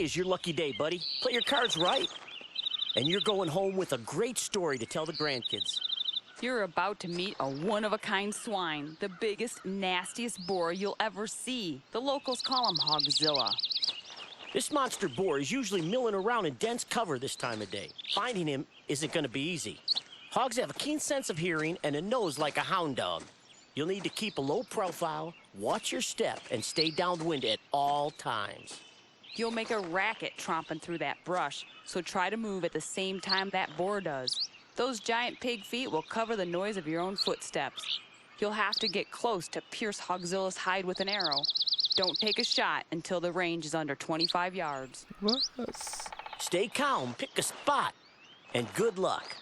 Today is your lucky day, buddy. Play your cards right. And you're going home with a great story to tell the grandkids. You're about to meet a one-of-a-kind swine, the biggest, nastiest boar you'll ever see. The locals call him Hogzilla. This monster boar is usually milling around in dense cover this time of day. Finding him isn't going to be easy. Hogs have a keen sense of hearing and a nose like a hound dog. You'll need to keep a low profile, watch your step, and stay downwind at all times. You'll make a racket tromping through that brush, so try to move at the same time that boar does. Those giant pig feet will cover the noise of your own footsteps. You'll have to get close to pierce Hogzilla's hide with an arrow. Don't take a shot until the range is under 25 yards. What? Stay calm, pick a spot, and good luck.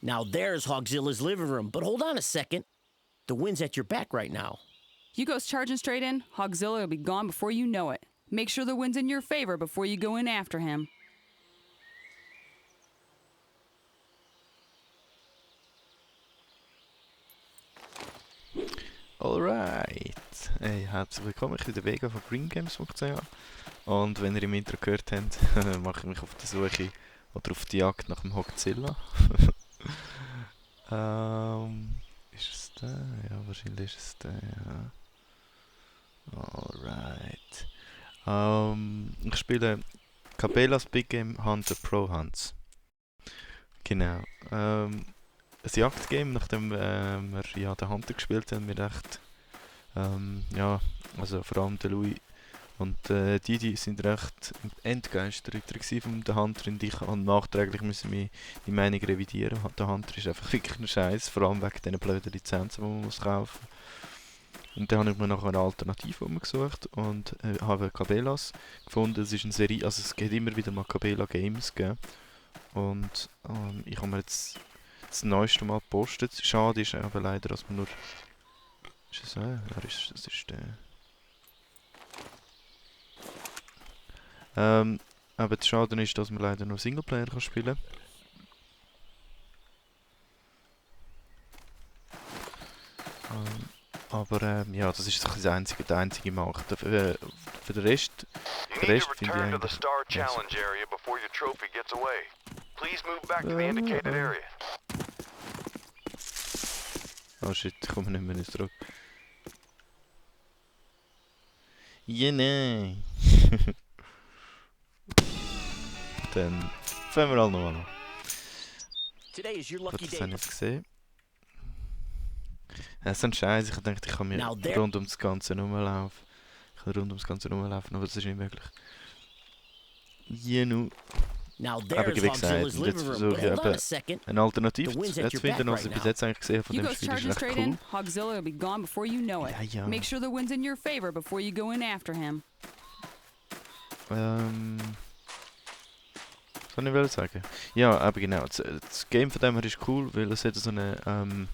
Now there's Hogzilla's living room, but hold on a second. The wind's at your back right now. You goes charging straight in, Hogzilla will be gone before you know it. Make sure the wind's in your favor before you go in after him. Alright. Hey, herzlich willkommen, ich bin der Vega von greengames.ch und wenn ihr im Intro gehört habt, mache ich mich auf die Suche oder auf die Jagd nach dem Hogzilla. Ist es der? Ja, wahrscheinlich ist es der, ja. Alright. Ich spiele Cabela's Big Game Hunter Pro Hunts. Genau. Ein Jagdgame, nachdem wir ja den Hunter gespielt haben, wir recht, ja, also vor allem der Louis und die sind recht entgeistert von der Hunter und ich habe nachträglich müssen meine Meinung revidieren. Der Hunter ist einfach wirklich ein Scheiß, vor allem wegen diesen blöden Lizenzen, die man muss kaufen. Und dann habe ich mir nach einer Alternative gesucht und habe Cabela's gefunden. Es ist eine Serie, also es geht immer wieder mal Cabela Games geben. Und ich habe mir jetzt das neueste Mal gepostet. Schade ist aber leider, dass man nur... Ist es wer ist das? Ist der... aber das Schade ist, dass man leider nur Singleplayer kann spielen kann. Aber ja, das ist der einzige Markt. Für den Rest finde ich eigentlich... Oh shit, ich komme nicht mehr zurück. Ja, nein. Dann fangen wir halt noch an. Today is your lucky Das day. habe ich jetzt gesehen. Ja, so ein Scheiß. Ich dachte, ich kann mir rund ums Ganze rumlaufen. Aber das ist nicht möglich. Genau. Now Aber there's wie gesagt, Hogzilla's und jetzt living room, versuche but ich hold on a eben second. eine Alternative The wind's zu at your finden, back was ich right bis now. jetzt eigentlich gesehen habe von You dem goes Spiel. Ist charging recht straight cool. in, Hogzilla will be gone before you know it. Ja. Make sure the wind's in your favor before you go in after him. Was soll ich sagen? Ja, aber genau. Das Game von dem her ist cool, weil es hat so eine,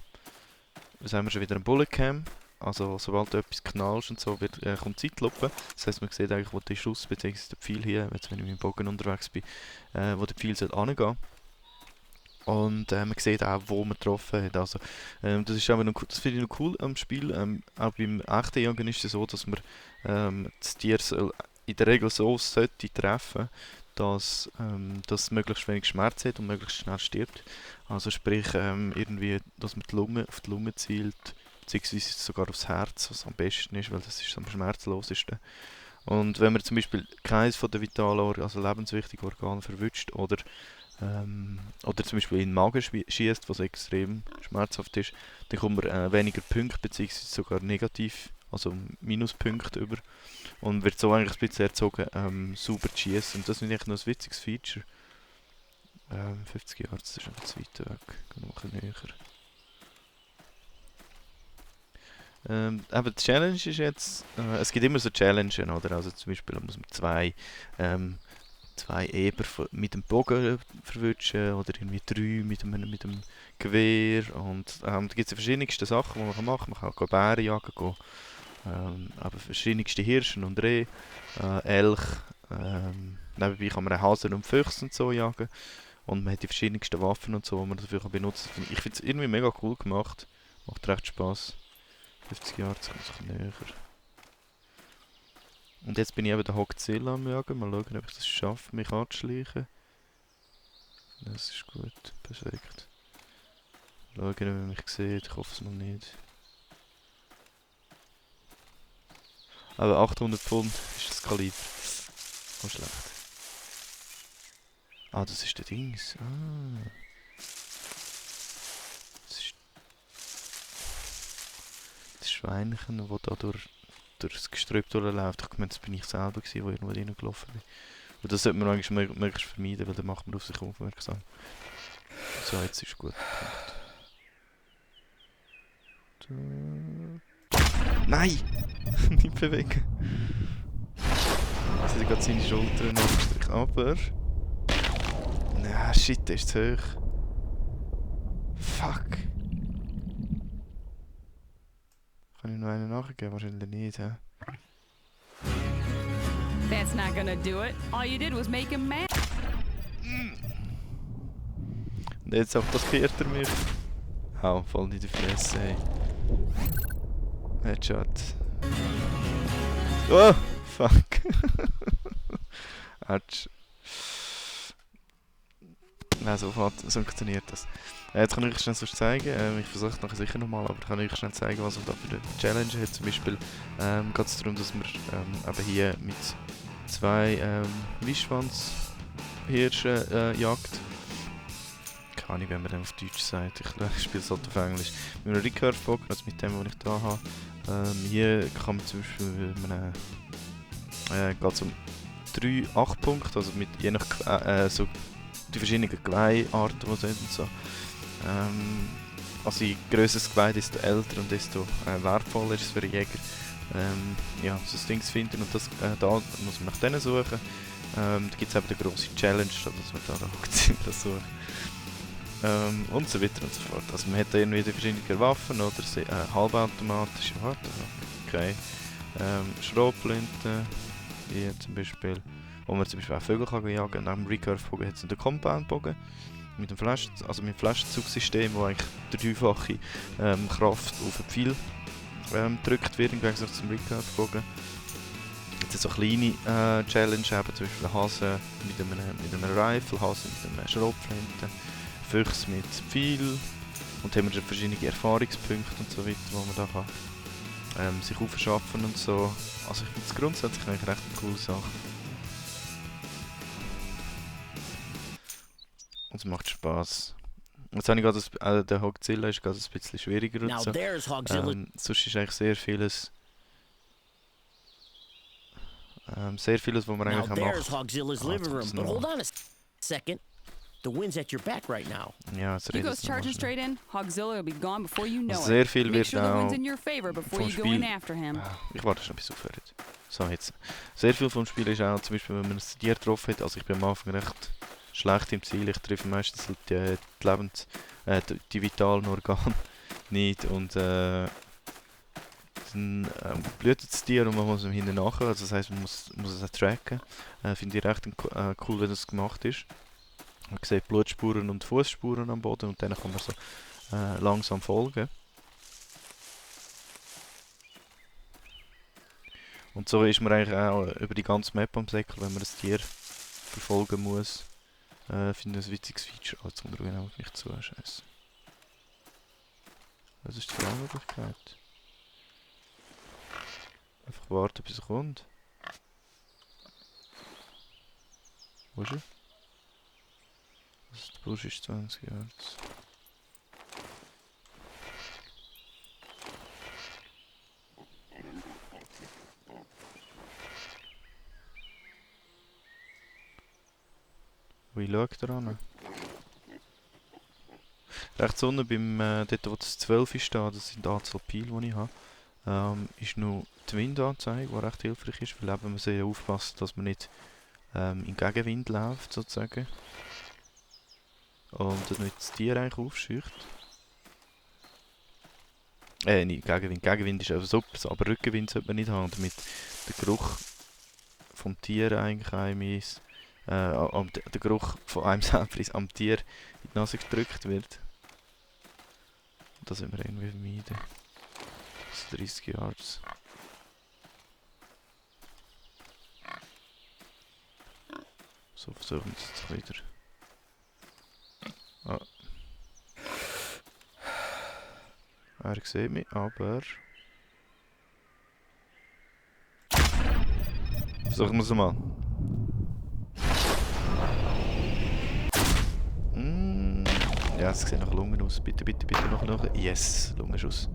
was haben wir schon wieder, eine Bulletcam. Also sobald du etwas knallst und so, kommt Zeitlupe. Das heisst, man sieht eigentlich, wo der Schuss bzw. der Pfeil hier, jetzt wenn ich mit dem Bogen unterwegs bin, wo der Pfeil hingehen soll. Und man sieht auch, wo man getroffen hat. Also, das ist aber noch, das finde ich noch cool am Spiel. Auch beim echten Jagen ist es so, dass man das Tier in der Regel so sollte treffen, dass es möglichst wenig Schmerz hat und möglichst schnell stirbt. Also sprich, irgendwie, dass man auf die Lunge zielt, beziehungsweise sogar aufs Herz, was am besten ist, weil das ist am schmerzlosesten. Und wenn man zum Beispiel keines von den vitalen also lebenswichtigen Organen verwünscht oder zum Beispiel in den Magen schießt, was extrem schmerzhaft ist, dann kommt man weniger Punkte, beziehungsweise sogar negativ, also Minuspunkte über und wird so eigentlich ein bisschen erzogen, sauber zu schießen. Und das finde ich noch ein witziges Feature. 50 Jahre, das ist einfach zu weit weg, gehen noch ein bisschen näher. Aber die Challenge ist jetzt, es gibt immer so Challenges, oder? Also zum Beispiel muss man zwei Eber mit dem Bogen verwünschen oder irgendwie 3 mit dem Gewehr und da gibt es verschiedenste Sachen, die man machen kann. Man kann Bären jagen, aber verschiedenste Hirsche und Reh, Elch, nebenbei kann man Hasen und Füchse und so jagen und man hat die verschiedensten Waffen und so, die man dafür benutzen kann. Ich finde es irgendwie mega cool gemacht, macht recht Spaß. 50 Jahre, jetzt kommt es näher. Und jetzt bin ich eben den Hogzilla am Jagen. Mal schauen, ob ich das schaffe, mich anzuschleichen. Das ist gut, perfekt. Schauen, ob er mich sieht, ich hoffe es mal nicht. Aber 800 Pfund ist das Kaliber. Oh, schlecht. Ah, das ist der Dings. Ah. Das Schweinchen, das da durch das Gestrüpp durchläuft. Ich meine, das bin ich selber gewesen, der irgendwo reingelaufen bin. Und das sollte man eigentlich möglichst vermeiden, weil dann macht man auf sich aufmerksam. So, jetzt ist gut. Nein! Nicht bewegen. Jetzt hat er gerade seine Schultern angestrichen. Aber... Na, shit, der ist zu hoch. Fuck. Kann ich noch einen nachgeben? Wahrscheinlich nicht, hä? That's not gonna do it. All you did was make him mad. Und jetzt attackiert er mich. Au, voll in die Fresse, ey. Headshot. Oh, fuck. Autsch. Nein, so funktioniert das. Jetzt kann ich euch schnell sonst zeigen. Ich versuche es nachher sicher nochmal, aber ich kann euch schnell zeigen, was wir da für eine Challenge haben. Zum Beispiel geht es darum, dass man eben hier mit 2 Wischwanzhirschen jagt. Keine Ahnung, wie man dann auf Deutsch sagt. Ich spiele es halt auf Englisch. Mit einem Recurve-Bogen, also mit dem, was ich da habe. Hier kann man zum Beispiel geht es um 3 8 Punkte, also mit je nach so die verschiedenen Geweiharten, die es sind und so. Also je grösser das Geweih, desto älter und desto wertvoller ist es für einen Jäger. Ja, so ein Ding zu finden und das, da muss man nach denen suchen. Da gibt es eben eine grosse Challenge, dass man da Hogzilla sucht. Und so weiter und so fort. Also man hat da irgendwie die verschiedenen Waffen oder halbautomatische Warte. Okay. Schrotflinten, hier zum Beispiel, wo man zum Beispiel auch Vögel kann jagen kann. Nach dem Recurve-Bogen hat es den Compound-Bogen mit dem Flaschenzugssystem, wo eigentlich der dreifache Kraft auf den Pfeil gedrückt wird, im Gegensatz zum Recurve-Bogen. Jetzt so kleine Challenge, eben zum Beispiel ein Hase mit einem Rifle, Hase mit einer Schrotflinte, Füchse mit Pfeil und haben wir verschiedene Erfahrungspunkte und so weiter, wo man da kann, sich aufschaffen und so. Also ich finde es grundsätzlich eigentlich recht eine coole Sache. Und es macht Spass. Jetzt habe ich gerade der Hogzilla ist gerade ein bisschen schwieriger und Now so. there's Hogzilla. Sonst ist eigentlich sehr vieles, wo man Now eigentlich auch there's macht. Hogzilla's Ah, living jetzt room. muss But noch- hold on a second. The wind's at your back right now. Ja, jetzt You redet goes es nochmal charging schnell. straight in, Hogzilla will be gone before you know Also it. sehr viel Make wird sure the auch wind's in your favor before vom you go in Spiel- after him. Ich warte schon, bis es aufhört. So, jetzt. Sehr viel vom Spiel ist auch, zum Beispiel, wenn man ein Tier getroffen hat, also ich bin am Anfang recht schlecht im Ziel, ich treffe meistens die vitalen Organe nicht und dann blutet das Tier und man muss ihm hinten nachher, also das heisst, man muss es auch tracken. Finde ich recht cool, wenn das gemacht ist. Man sieht Blutspuren und Fußspuren am Boden und dann kann man so langsam folgen. Und so ist man eigentlich auch über die ganze Map am Säckel, wenn man das Tier verfolgen muss. Finde ich ein witziges Feature. Oh, jetzt kommt er genau auf mich zu, scheiße. Was ist die Möglichkeit? Einfach warten, bis er kommt. Wo ist er? Der Busch ist 20 Yards. Wie schaut er an? Rechts unten beim dort wo das 12 ist, das sind die Anzahl Pile, die ich habe, ist noch die Windanzeige, die recht hilfreich ist, weil eben man soll ja aufpassen, dass man nicht in Gegenwind läuft, sozusagen. Und dass nicht das Tier eigentlich aufscheucht. Nicht Gegenwind. Gegenwind ist also super, aber Rückenwind sollte man nicht haben, damit der Geruch vom Tier eigentlich einem der Geruch von einem selber ist am Tier in die Nase gedrückt wird. Und das sollte man irgendwie vermeiden. Das 30 Yards. So versuchen wir es jetzt wieder. Ah. Er sieht mich, aber... Versuchen wir es mal. Ja, es sieht nach Lungen aus. Bitte, bitte, bitte noch. Yes, Lungenschuss.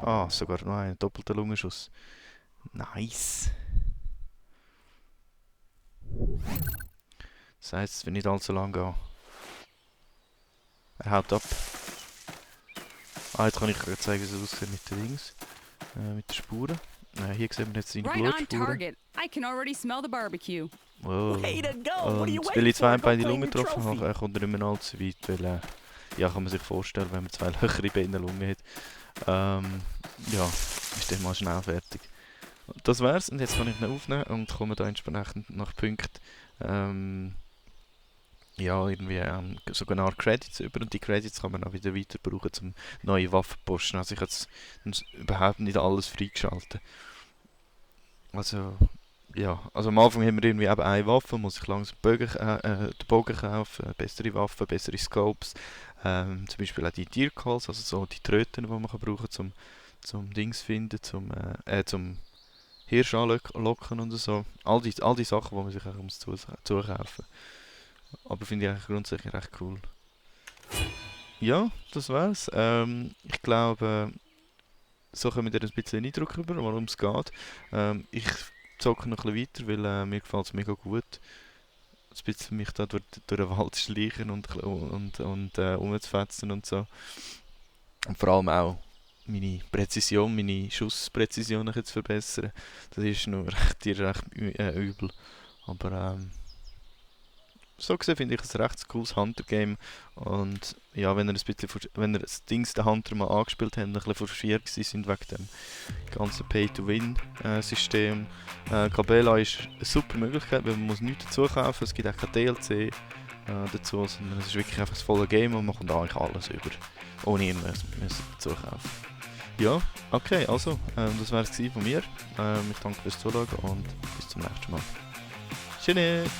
Ah, sogar noch ein doppelter Lungenschuss. Nice. Das heisst, es wird nicht allzu lang gehen. Er haut ab. Ah, jetzt kann ich euch zeigen, wie es aussieht mit den Dings. Mit den Spuren. Hier sehen wir jetzt seine Right on Blutspuren. target. I can already smell the barbecue. Wow. Way to go! What are you Und weil waiting ich zwei for? Go beide claim Lungen your getroffen trophy. habe, kommt er nicht mehr allzu weit, weil, ja, kann man sich vorstellen, wenn man zwei Löcher in beiden Lungen hat, ja, ist der mal schnell fertig. Das wär's, und jetzt kann ich ihn aufnehmen und komme da entsprechend nach Punkten, ja, irgendwie sogar Credits über, und die Credits kann man auch wieder weiter brauchen, um neue Waffen zu posten. Also ich habe jetzt überhaupt nicht alles freigeschaltet. Also, ja, also am Anfang haben wir irgendwie eben eine Waffe, muss ich langsam den Bogen kaufen, bessere Waffen, bessere Scopes, zum Beispiel auch die Deer Calls, also so die Tröten, die man kann brauchen zum Dings finden, zum Hirsch anlocken und so. All die Sachen, die man sich auch muss zukaufen. Aber finde ich eigentlich grundsätzlich recht cool. Ja, das war's. Ich glaube, so kommen wir ein bisschen Eindruck über, worum es geht. Ich zocke noch ein bisschen weiter, weil mir gefällt es mega gut. Ein bisschen mich da durch den Wald schleichen und rumzufetzen und so. Und vor allem auch meine Präzision, meine Schusspräzision zu verbessern. Das ist nur recht übel. Aber so gesehen finde ich es ein recht cooles Hunter-Game. Und ja, wenn ihr das Dings der Hunter mal angespielt habt und ein bisschen verwirrt sind wegen dem ganzen Pay-to-Win-System. Cabela ist eine super Möglichkeit, weil man muss nichts dazu kaufen, es gibt auch kein DLC dazu, sondern es ist wirklich einfach das volle Game und man kommt eigentlich alles über, ohne irgendwas dazu kaufen. Ja, okay, also, das war es von mir. Ich danke fürs Zuschauen und bis zum nächsten Mal. Tschüss!